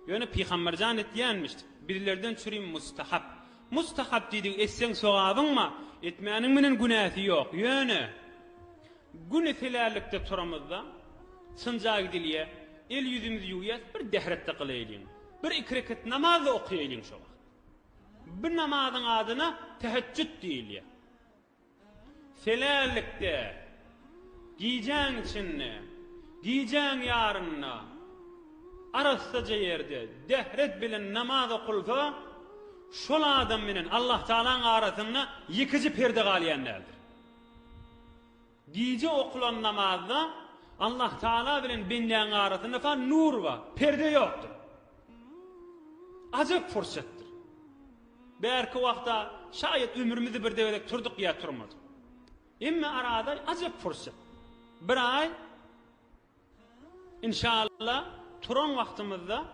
Ýöne Pygamberjan etýänmiş. Bizlerden çürim mustahap. Mustahap diýdigi etseň sogabyň bar, etmäniň menen günäsi ýok. Ýöne güni selärlikde turamyzda çynja gidilýä, el ýüzümizi ýuwýas, bir dähretde gylaýlyň. Bir iki reket namaz-da okaýalyň şo wagt. Bu namazyň adyna teheçjüt diýilýär. Selärlikde, gijäň içinde, gijäň ýarynda, arassaja ýerde dehret bilen namaz okulsa, şol adam bilen Allahtagalaň arasynda ýekeje perde galýan däldir. Gije okulan namazda Allahtagala bilen bendäň arasynda fa nur bar, perde ýokdur. Ajap pursatdyr. Bärki wagta şaýat ömrümizi birde gezek turduk ýa turmadyk. Emme arada ajap pursat. Bir aý inşallah turan wagtymyzda.